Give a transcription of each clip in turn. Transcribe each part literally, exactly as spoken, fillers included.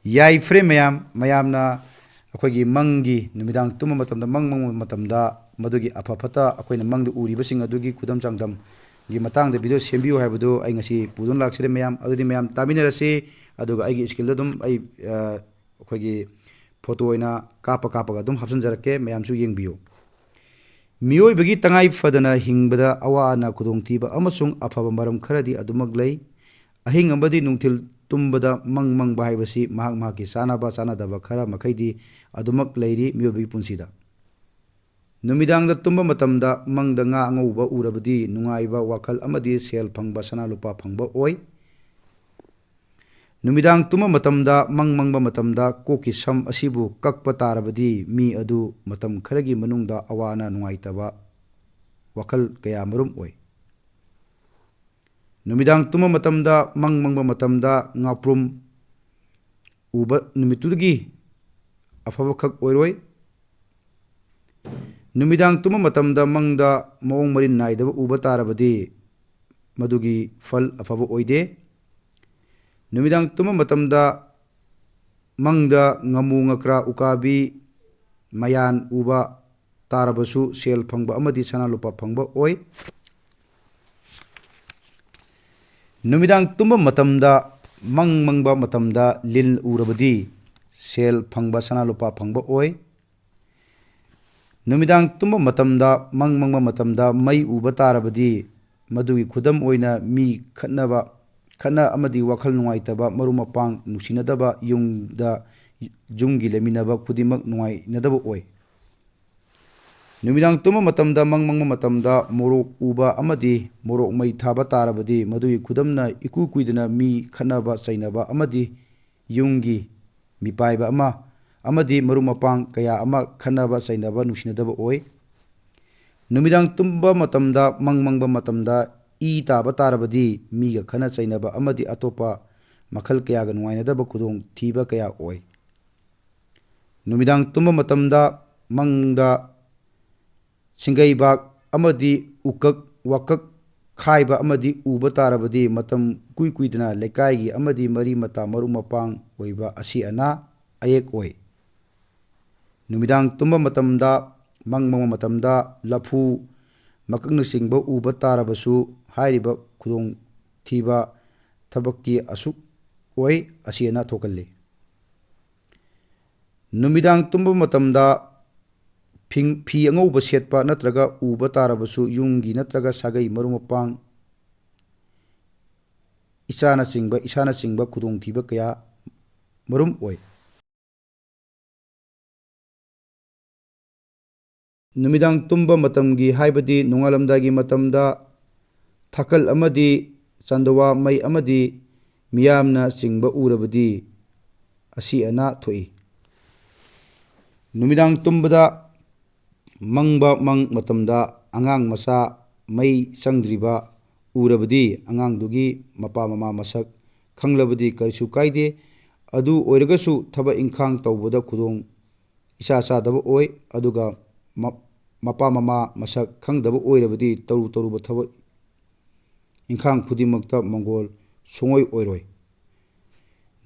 ꯌꯥꯏꯐꯔꯦ ꯃꯌꯥꯝ, ꯃꯌꯥꯝꯅ ꯑꯩꯈꯣꯏꯒꯤ ꯃꯪꯒꯤ, ꯅꯨꯃꯤꯗꯥꯡ ꯇꯨꯝꯕ ꯃꯇꯝꯗ ꯃꯪ ꯃꯪꯕ ꯃꯇꯝꯗ ꯃꯗꯨꯒꯤ ꯑꯐ ꯐꯠꯇ ꯑꯩꯈꯣꯏꯅ ꯃꯪꯗ ꯎꯔꯤꯕꯁꯤꯡ ꯑꯗꯨꯒꯤ ꯈꯨꯗꯝ ꯆꯥꯡꯗꯝꯒꯤ ꯃꯇꯥꯡꯗ ꯚꯤꯗꯤꯑꯣ ꯁꯦꯝꯕꯤꯌꯨ ꯍꯥꯏꯕꯗꯨ ꯑꯩ ꯉꯁꯤ ꯄꯨꯗꯨꯅ ꯂꯥꯛꯆꯔꯦ ꯃꯌꯥꯝ꯫ ꯑꯗꯨꯗꯤ ꯃꯌꯥꯝ ꯇꯥꯃꯤꯟꯅꯔꯁꯤ, ꯑꯗꯨꯒ ꯑꯩꯒꯤ ꯏꯁꯀ꯭ꯔꯤꯟꯗ ꯑꯗꯨꯝ ꯑꯩ, ꯑ, ꯑꯩꯈꯣꯏꯒꯤ ꯐꯣꯇꯣ ꯑꯣꯏꯅ ꯀꯥꯞꯄ ꯀꯥꯞꯄꯒ ꯑꯗꯨꯝ ꯍꯥꯞꯆꯤꯟꯖꯔꯛꯀꯦ, ꯃꯌꯥꯝꯁꯨ ꯌꯦꯡꯕꯤꯌꯨ꯫ ꯃꯤꯑꯣꯏꯕꯒꯤ ꯇꯉꯥꯏ ꯐꯗꯅ ꯍꯤꯡꯕꯗ ꯑꯋꯥ ꯑꯅꯥ, ꯈꯨꯗꯣꯡꯊꯤꯕ ꯑꯃꯁꯨꯡ ꯑꯐꯕ ꯃꯔꯝ ꯈꯔꯗꯤ ꯑꯗꯨꯃꯛ ꯂꯩ꯫ ꯑꯍꯤꯡ ꯑꯃꯗꯤ ꯅꯨꯡꯊꯤꯜ ꯇꯨꯝꯕꯗ ꯃꯪ ꯃꯪꯕ ꯍꯥꯏꯕꯁꯤ ꯃꯍꯥꯛ ꯃꯍꯥꯛꯀꯤ ꯆꯥꯅꯕ ꯆꯥꯅꯗꯕ ꯈꯔ ꯃꯈꯩꯗꯤ ꯑꯗꯨꯃꯛ ꯂꯩꯔꯤ ꯃꯤꯑꯣꯏꯕꯒꯤ ꯄꯨꯟꯁꯤꯗ꯫ ꯅꯨꯃꯤꯗꯥꯡꯗ ꯇꯨꯝꯕ ꯃꯇꯝꯗ ꯃꯪꯗ ꯉꯥ ꯑꯉꯧꯕ ꯎꯔꯕꯗꯤ ꯅꯨꯡꯉꯥꯏꯕ ꯋꯥꯈꯜ ꯑꯃꯗꯤ ꯁꯦꯜ ꯐꯪꯕ, ꯁꯅꯥ ꯂꯨꯄꯥ ꯐꯪꯕ ꯑꯣꯏ꯫ ꯅꯨꯃꯤꯗꯥꯡ ꯇꯨꯝꯕ ꯃꯇꯝꯗ ꯃꯪ ꯃꯪꯕ ꯃꯇꯝꯗ ꯀꯣꯛꯀꯤ ꯁꯝ ꯑꯁꯤꯕꯨ ꯀꯛꯄ ꯇꯥꯔꯕꯗꯤ ꯃꯤ ꯑꯗꯨ ꯃꯇꯝ ꯈꯔꯒꯤ ꯃꯅꯨꯡꯗ ꯑꯋꯥ ꯑꯅꯥ, ꯅꯨꯡꯉꯥꯏꯇꯕ ꯋꯥꯈꯜ ꯀꯌꯥ ꯃꯔꯨꯝ ꯑꯣꯏ꯫ ꯅꯨꯃꯤꯗꯥꯡ ꯇꯨꯝꯕ ꯃꯇꯝꯗ ꯃꯪ ꯃꯪꯕ ꯃꯇꯝꯗ ꯉꯥꯄ꯭ꯔꯨꯝ ꯎꯕ ꯅꯨꯃꯤꯠꯇꯨꯗꯒꯤ ꯑꯐꯕꯈꯛ ꯑꯣꯏꯔꯣꯏ꯫ ꯅꯨꯃꯤꯗꯥꯡ ꯇꯨꯝꯕ ꯃꯇꯝꯗ ꯃꯪꯗ ꯃꯑꯣꯡ ꯃꯔꯤꯟ ꯅꯥꯏꯗꯕ ꯎꯕ ꯇꯥꯔꯕꯗꯤ ꯃꯗꯨꯒꯤ ꯐꯜ ꯑꯐꯕ ꯑꯣꯏꯗꯦ꯫ ꯅꯨꯃꯤꯗꯥꯡ ꯇꯨꯝꯕ ꯃꯇꯝꯗ ꯃꯪꯗ ꯉꯥꯃꯨ, ꯉꯀ꯭ꯔꯥ, ꯎꯀꯥꯕꯤ, ꯃꯌꯥꯟ ꯎꯕ ꯇꯥꯔꯕꯁꯨ ꯁꯦꯜ ꯐꯪꯕ ꯑꯃꯗꯤ ꯁꯅꯥ ꯂꯨꯄꯥ ꯐꯪꯕ ꯑꯣꯏ꯫ ꯅꯨꯃꯤꯗꯥꯡ ꯇꯨꯝꯕ ꯃꯇꯝꯗ ꯃꯪ ꯃꯪꯕ ꯃꯇꯝꯗ ꯂꯤꯟ ꯎꯔꯕꯗꯤ ꯁꯦꯜ ꯐꯪꯕ, ꯁꯅꯥ ꯂꯨꯄꯥ ꯐꯪꯕ ꯑꯣꯏ꯫ ꯅꯨꯃꯤꯗꯥꯡ ꯇꯨꯝꯕ ꯃꯇꯝꯗ ꯃꯪ ꯃꯪꯕ ꯃꯇꯝꯗ ꯃꯩ ꯎꯕ ꯇꯥꯔꯕꯗꯤ ꯃꯗꯨꯒꯤ ꯈꯨꯗꯝ ꯑꯣꯏꯅ ꯃꯤ ꯈꯠꯅꯕ, ꯈꯠꯅ ꯑꯃꯗꯤ ꯋꯥꯈꯜ ꯅꯨꯡꯉꯥꯏꯇꯕ, ꯃꯔꯨꯞ ꯃꯄꯥꯡ ꯅꯨꯡꯁꯤꯅꯗꯕ, ꯌꯨꯝꯗ, ꯌꯨꯝꯒꯤ ꯂꯩꯃꯤꯟꯅꯕ ꯈꯨꯗꯤꯡꯃꯛ ꯅꯨꯡꯉꯥꯏꯅꯗꯕ ꯑꯣꯏ꯫ ꯅꯨꯃꯤꯗꯥꯡ ꯇꯨꯝꯕ ꯃꯇꯝꯗ ꯃꯪ ꯃꯪꯕ ꯃꯇꯝꯗ ꯃꯣꯔꯣꯛ ꯎꯕ ꯑꯃꯗꯤ ꯃꯣꯔꯣꯛ ꯃꯩ ꯊꯥꯕ ꯇꯥꯔꯕꯗꯤ ꯃꯗꯨꯒꯤ ꯈꯨꯗꯝꯅ ꯏꯀꯨꯏ ꯀꯨꯏꯗꯅ ꯃꯤ ꯈꯠꯅꯕ ꯆꯩꯅꯕ ꯑꯃꯗꯤ ꯌꯨꯝꯒꯤ ꯃꯤꯄꯥꯏꯕ ꯑꯃ ꯑꯃꯗꯤ ꯃꯔꯨꯞ ꯃꯄꯥꯡ ꯀꯌꯥ ꯑꯃ ꯈꯠꯅꯕ ꯆꯩꯅꯕ ꯅꯨꯡꯁꯤꯅꯗꯕ ꯑꯣꯏ꯫ ꯅꯨꯃꯤꯗꯥꯡ ꯇꯨꯝꯕ ꯃꯇꯝꯗ ꯃꯪ ꯃꯪꯕ ꯃꯇꯝꯗ ꯏ ꯇꯥꯕ ꯇꯥꯔꯕꯗꯤ ꯃꯤꯒ ꯈꯠꯅ ꯆꯩꯅꯕ ꯑꯃꯗꯤ ꯑꯇꯣꯞꯄ ꯃꯈꯜ ꯀꯌꯥꯒ ꯅꯨꯡꯉꯥꯏꯅꯗꯕ ꯈꯨꯗꯣꯡꯊꯤꯕ ꯀꯌꯥ ꯑꯣꯏ꯫ ꯅꯨꯃꯤꯗꯥꯡ ꯇꯨꯝꯕ ꯃꯇꯝꯗ ꯃꯪꯗ ꯁꯤꯡꯒꯩꯕꯥꯛ ꯑꯃꯗꯤ ꯎꯀꯛ ꯋꯥꯀꯛ ꯈꯥꯏꯕ ꯑꯃꯗꯤ ꯎꯕ ꯇꯥꯔꯕꯗꯤ ꯃꯇꯝ ꯏꯀꯨꯏ ꯀꯨꯏꯗꯅ ꯂꯩꯀꯥꯏꯒꯤ ꯑꯃꯗꯤ ꯃꯔꯤ ꯃꯇꯥ ꯃꯔꯨꯞ ꯃꯄꯥꯡ ꯑꯣꯏꯕ ꯑꯁꯤ ꯑꯅꯥ ꯑꯌꯦꯛ ꯑꯣꯏ꯫ ꯅꯨꯃꯤꯗꯥꯡ ꯇꯨꯝꯕ ꯃꯇꯝꯗ, ꯃꯪ ꯃꯪꯕ ꯃꯇꯝꯗ ꯂꯐꯨ, ꯃꯀꯛꯅꯆꯤꯡꯕ ꯎꯕ ꯇꯥꯔꯕꯁꯨ ꯍꯥꯏꯔꯤꯕ ꯈꯨꯗꯣꯡꯊꯤꯕ ꯊꯕꯛꯀꯤ ꯑꯁꯨꯛ ꯑꯣꯏ, ꯑꯁꯤ ꯑꯅꯥ ꯊꯣꯛꯍꯜꯂꯤ꯫ ꯅꯨꯃꯤꯗꯥꯡ ꯇꯨꯝꯕ ꯃꯇꯝꯗ ꯐꯤꯡ-, ꯐꯤ ꯑꯉꯧꯕ ꯁꯦꯠꯄ ꯅꯠꯇ꯭ꯔꯒ ꯎꯕ ꯇꯥꯔꯕꯁꯨ ꯌꯨꯝꯒꯤ ꯅꯠꯇ꯭ꯔꯒ ꯁꯥꯒꯩ ꯃꯔꯨꯞ ꯃꯄꯥꯡ, ꯏꯆꯥꯅꯆꯤꯡꯕ, ꯏꯁꯥꯅꯆꯤꯡꯕ ꯈꯨꯗꯣꯡꯊꯤꯕ ꯀꯌꯥ ꯃꯔꯨꯝ ꯑꯣꯏ꯫ ꯅꯨꯃꯤꯗꯥꯡ ꯇꯨꯝꯕ ꯃꯇꯝꯒꯤ, ꯍꯥꯏꯕꯗꯤ ꯅꯣꯡꯉꯥꯜꯂꯝꯗꯥꯏꯒꯤ ꯃꯇꯝꯗ ꯊꯥꯀꯜ ꯑꯃꯗꯤ ꯆꯥꯟꯗꯋꯥ ꯃꯩ ꯑꯃꯗꯤ ꯃꯤꯌꯥꯝꯅ ꯆꯤꯡꯕ ꯎꯔꯕꯗꯤ ꯑꯁꯤ ꯑꯅꯥ ꯊꯣꯛꯏ꯫ ꯅꯨꯃꯤꯗꯥꯡ ꯇꯨꯝꯕꯗ ꯃꯪꯕ ꯃꯪ ꯃꯇꯝꯗ ꯑꯉꯥꯡ ꯃꯆꯥ ꯃꯩ ꯆꯪꯗ꯭ꯔꯤꯕ ꯎꯔꯕꯗꯤ ꯑꯉꯥꯡꯗꯨꯒꯤ ꯃꯄꯥ ꯃꯃꯥ ꯃꯁꯛ ꯈꯪꯂꯕꯗꯤ ꯀꯔꯤꯁꯨ ꯀꯥꯏꯗꯦ꯫ ꯑꯗꯨ ꯑꯣꯏꯔꯒꯁꯨ ꯊꯕꯛ ꯏꯪꯈꯥꯡ ꯇꯧꯕꯗ ꯈꯨꯗꯣꯡ ꯏꯆꯥ ꯆꯥꯗꯕ ꯑꯣꯏ꯫ ꯑꯗꯨꯒ ꯃ-, ꯃꯄꯥ ꯃꯃꯥ ꯃꯁꯛ ꯈꯪꯗꯕ ꯑꯣꯏꯔꯕꯗꯤ ꯇꯧꯔꯨ ꯇꯧꯔꯨꯕ ꯊꯕꯛ ꯏꯪꯈꯥꯡ ꯈꯨꯗꯤꯡꯃꯛꯇ ꯃꯪꯒꯣꯜ ꯁꯨꯡꯑꯣꯏ ꯑꯣꯏꯔꯣꯏ꯫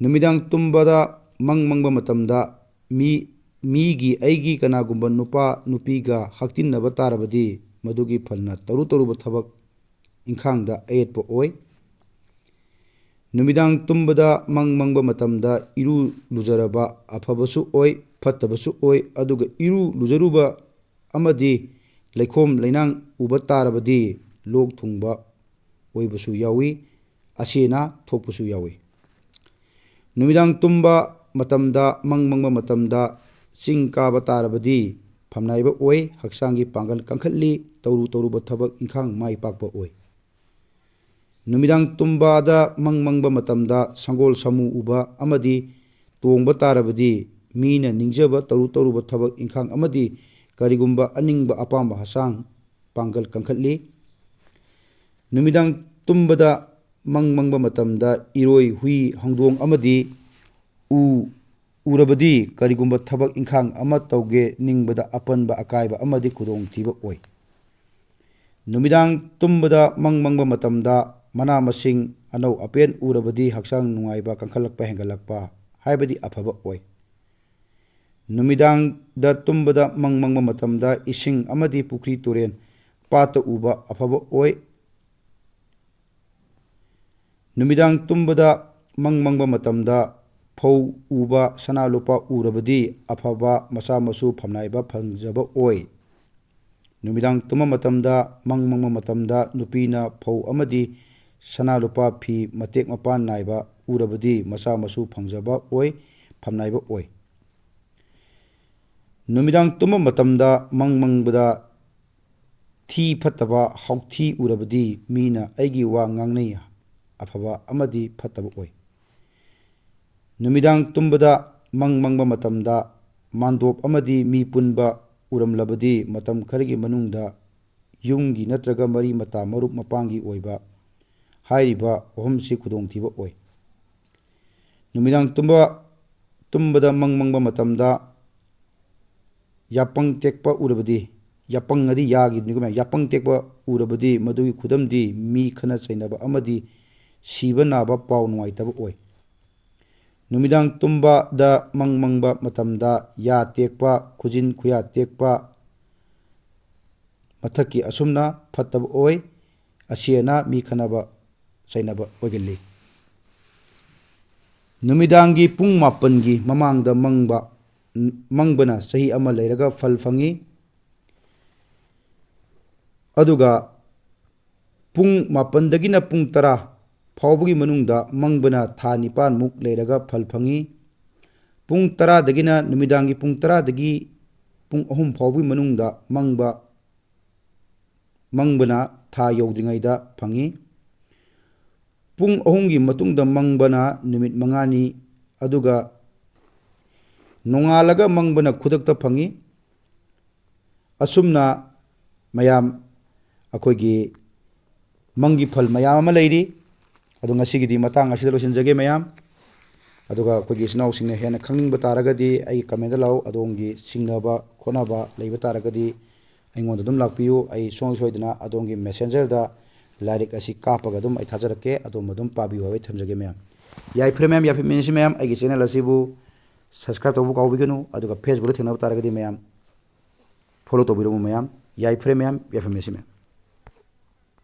ꯅꯨꯃꯤꯗꯥꯡ ꯇꯨꯝꯕꯗ ꯃꯪ ꯃꯪꯕ ꯃꯇꯝꯗ ꯃꯤ, ꯃꯤꯒꯤ, ꯑꯩꯒꯤ ꯀꯅꯥꯒꯨꯝꯕ ꯅꯨꯄꯥ ꯅꯨꯄꯤꯒ ꯍꯛꯇꯤꯟꯅꯕ ꯇꯥꯔꯕꯗꯤ ꯃꯗꯨꯒꯤ ꯐꯜꯅ ꯇꯧꯔꯨ ꯇꯧꯔꯨꯕ ꯊꯕꯛ ꯏꯪꯈꯥꯡꯗ ꯑꯌꯦꯠꯄ ꯑꯣꯏ꯫ ꯅꯨꯃꯤꯗꯥꯡ ꯇꯨꯝꯕꯗ ꯃꯪ ꯃꯪꯕ ꯃꯇꯝꯗ ꯏꯔꯨ ꯂꯨꯖꯔꯕ ꯑꯐꯕꯁꯨ ꯑꯣꯏ, ꯐꯠꯇꯕꯁꯨ ꯑꯣꯏ꯫ ꯑꯗꯨꯒ ꯏꯔꯨ ꯂꯨꯖꯔꯨꯕ ꯑꯃꯗꯤ ꯂꯩꯈꯣꯝ ꯂꯩꯅꯥꯡ ꯎꯕ ꯇꯥꯔꯕꯗꯤ ꯂꯣꯛ ꯊꯨꯡꯕ ꯑꯣꯏꯕꯁꯨ ꯌꯥꯎꯏ, ꯑꯁꯤ ꯑꯅꯥ ꯊꯣꯛꯄꯁꯨ ꯌꯥꯎꯏ꯫ ꯅꯨꯃꯤꯗꯥꯡ ꯇꯨꯝꯕ ꯃꯇꯝꯗ, ꯃꯪ ꯃꯪꯕ ꯃꯇꯝꯗ ꯆꯤꯡ ꯀꯥꯕ ꯇꯥꯔꯕꯗꯤ ꯐꯝꯅꯥꯏꯕ ꯑꯣꯏ, ꯍꯛꯆꯥꯡꯒꯤ ꯄꯥꯡꯒꯜ ꯀꯟꯈꯠꯂꯤ, ꯇꯧꯔꯨ ꯇꯧꯔꯨꯕ ꯊꯕꯛ ꯏꯪꯈꯥꯡ ꯃꯥꯏ ꯄꯥꯛꯄ ꯑꯣꯏ꯫ ꯅꯨꯃꯤꯗꯥꯡ ꯇꯨꯝꯕꯗ ꯃꯪ ꯃꯪꯕ ꯃꯇꯝꯗ ꯁꯪꯒꯣꯜ ꯁꯥꯃꯨ ꯎꯕ ꯑꯃꯗꯤ ꯇꯣꯡꯕ ꯇꯥꯔꯕꯗꯤ ꯃꯤꯅ ꯅꯤꯡꯖꯕ ꯇꯧꯔꯨ ꯇꯧꯔꯨꯕ ꯊꯕꯛ ꯏꯪꯈꯥꯡ ꯑꯃꯗꯤ ꯀꯔꯤꯒꯨꯝꯕ ꯑꯅꯤꯡꯕ ꯑꯄꯥꯝꯕ ꯍꯛꯆꯥꯡ ꯄꯥꯡꯒꯜ ꯀꯟꯈꯠꯂꯤ꯫ ꯅꯨꯃꯤꯗꯥꯡ ꯇꯨꯝꯕꯗ ꯃꯪ ꯃꯪꯕ ꯃꯇꯝꯗ ꯏꯔꯣꯏ, ꯍꯨꯏ, ꯍꯧꯗꯣꯡ ꯑꯃꯗꯤ ꯎ ꯎꯔꯕꯗꯤ ꯀꯔꯤꯒꯨꯝꯕ ꯊꯕꯛ ꯏꯪꯈꯥꯡ ꯑꯃ ꯇꯧꯒꯦ ꯅꯤꯡꯕꯗ ꯑꯄꯟꯕ, ꯑꯀꯥꯏꯕ ꯑꯃꯗꯤ ꯈꯨꯗꯣꯡꯊꯤꯕ ꯑꯣꯏ꯫ ꯅꯨꯃꯤꯗꯥꯡ ꯇꯨꯝꯕꯗ ꯃꯪ ꯃꯪꯕ ꯃꯇꯝꯗ ꯃꯅꯥ ꯃꯁꯤꯡ ꯑꯅꯧ ꯑꯄꯦꯟ ꯎꯔꯕꯗꯤ ꯍꯛꯆꯥꯡ ꯅꯨꯡꯉꯥꯏꯕ, ꯀꯟꯈꯠꯂꯛꯄ, ꯍꯦꯟꯒꯠꯂꯛꯄ ꯍꯥꯏꯕꯗꯤ ꯑꯐꯕ ꯑꯣꯏ꯫ ꯅꯨꯃꯤꯗꯥꯡꯗ ꯇꯨꯝꯕꯗ ꯃꯪ ꯃꯪꯕ ꯃꯇꯝꯗ ꯏꯁꯤꯡ ꯑꯃꯗꯤ ꯄꯨꯈ꯭ꯔꯤ, ꯇꯨꯔꯦꯟ, ꯄꯥꯠꯇ ꯎꯕ ꯑꯐꯕ ꯑꯣꯏ꯫ ꯅꯨꯃꯤꯗꯥꯡ ꯇꯨꯝꯕꯗ ꯃꯪ ꯃꯪꯕ ꯃꯇꯝꯗ ꯐꯧ ꯎꯕ, ꯁꯅꯥ ꯂꯨꯄꯥ ꯎꯔꯕꯗꯤ ꯑꯐꯕ ꯃꯆꯥ ꯃꯁꯨ ꯐꯝꯅꯥꯏꯕ ꯐꯪꯖꯕ ꯑꯣꯏ꯫ ꯅꯨꯃꯤꯗꯥꯡ ꯇꯨꯝꯕ ꯃꯇꯝꯗ, ꯃꯪ ꯃꯪꯕ ꯃꯇꯝꯗ ꯅꯨꯄꯤꯅ ꯐꯧ ꯑꯃꯗꯤ ꯁꯅꯥ ꯂꯨꯄꯥ, ꯐꯤ ꯃꯇꯦꯛ ꯃꯄꯥꯟ ꯅꯥꯏꯕ ꯎꯔꯕꯗꯤ ꯃꯆꯥ ꯃꯁꯨ ꯐꯪꯖꯕ ꯑꯣꯏ, ꯐꯝꯅꯥꯏꯕ ꯑꯣꯏ꯫ ꯅꯨꯃꯤꯗꯥꯡ ꯇꯨꯝꯕ ꯃꯇꯝꯗ ꯃꯪ ꯃꯪꯕꯗ ꯊꯤ ꯐꯠꯇꯕ ꯍꯥꯎꯊꯤ ꯎꯔꯕꯗꯤ ꯃꯤꯅ ꯑꯩꯒꯤ ꯋꯥ ꯉꯥꯡꯅꯩ, ꯑꯐꯕ ꯑꯃꯗꯤ ꯐꯠꯇꯕ ꯑꯣꯏ꯫ ꯅꯨꯃꯤꯗꯥꯡ ꯇꯨꯝꯕꯗ ꯃꯪ ꯃꯪꯕ ꯃꯇꯝꯗ ꯃꯥꯟꯗꯣꯞ ꯑꯃꯗꯤ ꯃꯤ ꯄꯨꯟꯕ ꯎꯔꯝꯂꯕꯗꯤ ꯃꯇꯝ ꯈꯔꯒꯤ ꯃꯅꯨꯡꯗ ꯌꯨꯝꯒꯤ ꯅꯠꯇ꯭ꯔꯒ ꯃꯔꯤ ꯃꯇꯥ, ꯃꯔꯨꯞ ꯃꯄꯥꯡꯒꯤ ꯑꯣꯏꯕ ꯍꯥꯏꯔꯤꯕ ꯑꯍꯨꯝꯁꯤ ꯈꯨꯗꯣꯡꯊꯤꯕ ꯑꯣꯏ꯫ ꯅꯨꯃꯤꯗꯥꯡ ꯇꯨꯝꯕ, ꯇꯨꯝꯕꯗ ꯃꯪ ꯃꯪꯕ ꯃꯇꯝꯗ ꯌꯥꯄꯪ ꯇꯦꯛꯄ ꯎꯔꯕꯗꯤ, ꯌꯥꯄꯪ ꯑꯗꯤ ꯌꯥꯒꯤꯗꯨꯅꯤꯀꯣ ꯃꯌꯥꯝ, ꯌꯥꯄꯪ ꯇꯦꯛꯄ ꯎꯔꯕꯗꯤ ꯃꯗꯨꯒꯤ ꯈꯨꯗꯝꯗꯤ ꯃꯤ ꯈꯠꯅ ꯆꯩꯅꯕ ꯑꯃꯗꯤ ꯁꯤꯕ ꯅꯥꯕ ꯄꯥꯎ ꯅꯨꯡꯉꯥꯏꯇꯕ ꯑꯣꯏ꯫ ꯅꯨꯃꯤꯗꯥꯡ ꯇꯨꯝꯕꯗ ꯃꯪ ꯃꯪꯕ ꯃꯇꯝꯗ ꯌꯥ ꯇꯦꯛꯄ, ꯈꯨꯖꯤꯟ ꯈꯨꯌꯥ ꯇꯦꯛꯄ, ꯃꯊꯛꯀꯤ ꯑꯁꯨꯝꯅ ꯐꯠꯇꯕ ꯑꯣꯏ꯫ ꯑꯁꯤ ꯑꯅꯥ ꯃꯤ ꯈꯠꯅꯕ ꯆꯩꯅꯕ ꯑꯣꯏꯒꯜꯂꯤ꯫ ꯅꯨꯃꯤꯗꯥꯡꯒꯤ ꯄꯨꯡ ꯃꯥꯄꯟꯒꯤ ꯃꯃꯥꯡꯗ ꯃꯪꯕ, ꯃꯪꯕꯅ ꯆꯍꯤ ꯑꯃ ꯂꯩꯔꯒ ꯐꯜ ꯐꯪꯏ꯫ ꯑꯗꯨꯒ ꯄꯨꯡ ꯃꯥꯄꯟꯗꯒꯤꯅ ꯄꯨꯡ ꯇꯔꯥ ꯐꯥꯎꯕꯒꯤ ꯃꯅꯨꯡꯗ ꯃꯪꯕꯅ ꯊꯥ ꯅꯤꯄꯥꯟꯃꯨꯛ ꯂꯩꯔꯒ ꯐꯜ ꯐꯪꯏ꯫ ꯄꯨꯡ ꯇꯔꯥꯗꯒꯤꯅ, ꯅꯨꯃꯤꯗꯥꯡꯒꯤ ꯄꯨꯡ ꯇꯔꯥꯗꯒꯤ ꯄꯨꯡ ꯑꯍꯨꯝ ꯐꯥꯎꯕꯒꯤ ꯃꯅꯨꯡꯗ ꯃꯪꯕ, ꯃꯪꯕꯅ ꯊꯥ ꯌꯧꯗ꯭ꯔꯤꯉꯩꯗ ꯐꯪꯏ꯫ ꯄꯨꯡ ꯑꯍꯨꯝꯒꯤ ꯃꯇꯨꯡꯗ ꯃꯪꯕꯅ ꯅꯨꯃꯤꯠ ꯃꯉꯥꯅꯤ, ꯑꯗꯨꯒ ꯅꯣꯡꯉꯥꯜꯂꯒ ꯃꯪꯕꯅ ꯈꯨꯗꯛꯇ ꯐꯪꯏ꯫ ꯑꯁꯨꯝꯅ ꯃꯌꯥꯝ ꯑꯩꯈꯣꯏꯒꯤ ꯃꯪꯒꯤ ꯐꯜ ꯃꯌꯥꯝ ꯑꯃ ꯂꯩꯔꯤ꯫ ꯑꯗꯣ ꯉꯁꯤꯒꯤꯗꯤ ꯃꯇꯥꯡ ꯑꯁꯤꯗ ꯂꯣꯏꯁꯤꯟꯖꯒꯦ ꯃꯌꯥꯝ꯫ ꯑꯗꯨꯒ ꯑꯩꯈꯣꯏꯒꯤ ꯏꯆꯤꯟ ꯏꯅꯥꯎꯁꯤꯡꯅ ꯍꯦꯟꯅ ꯈꯪꯅꯤꯡꯕ ꯇꯥꯔꯒꯗꯤ ꯑꯩꯒꯤ comment ꯂꯥꯛꯑꯣ꯫ ꯑꯗꯣꯝꯒꯤ ꯁꯤꯡꯅꯕ ꯈꯣꯠꯅꯕ ꯂꯩꯕ ꯇꯥꯔꯒꯗꯤ ꯑꯩꯉꯣꯟꯗ ꯑꯗꯨꯝ ꯂꯥꯛꯄꯤꯌꯨ꯫ ꯑꯩ ꯁꯨꯡꯁꯣꯏ ꯁꯣꯏꯗꯅ ꯑꯗꯣꯝꯒꯤ messenger ꯗ ꯂꯥꯏꯔꯤꯛ ꯑꯁꯤ ꯀꯥꯞꯄꯒ ꯑꯗꯨꯝ ꯑꯩ ꯊꯥꯖꯔꯛꯀꯦ꯫ ꯑꯗꯣꯝ ꯑꯗꯨꯝ ꯄꯥꯕꯤꯌꯨ ꯍꯥꯏꯕ ꯑꯩ ꯊꯝꯖꯒꯦ ꯃꯌꯥꯝ꯫ ꯌꯥꯏꯐꯔꯦ ꯃꯌꯥꯝ, ꯌꯥꯏꯐꯃꯤꯟꯅꯁꯤ ꯃꯌꯥꯝ꯫ ꯑꯩꯒꯤ channel ꯑꯁꯤꯕꯨ subscribe ꯇꯧꯕ ꯀꯥꯎꯕꯤꯒꯅꯨ꯫ ꯑꯗꯨꯒ Facebook ꯇ ꯊꯦꯡꯅꯕ ꯇꯥꯔꯒꯗꯤ ꯃꯌꯥꯝ follow ꯇꯧꯕꯤꯔꯝꯃꯨ ꯃꯌꯥꯝ꯫ ꯌꯥꯏꯐꯔꯦ ꯃꯌꯥꯝ, ꯌꯥꯏꯐꯃꯤꯟꯅꯁꯤ ꯃꯌꯥꯝ꯫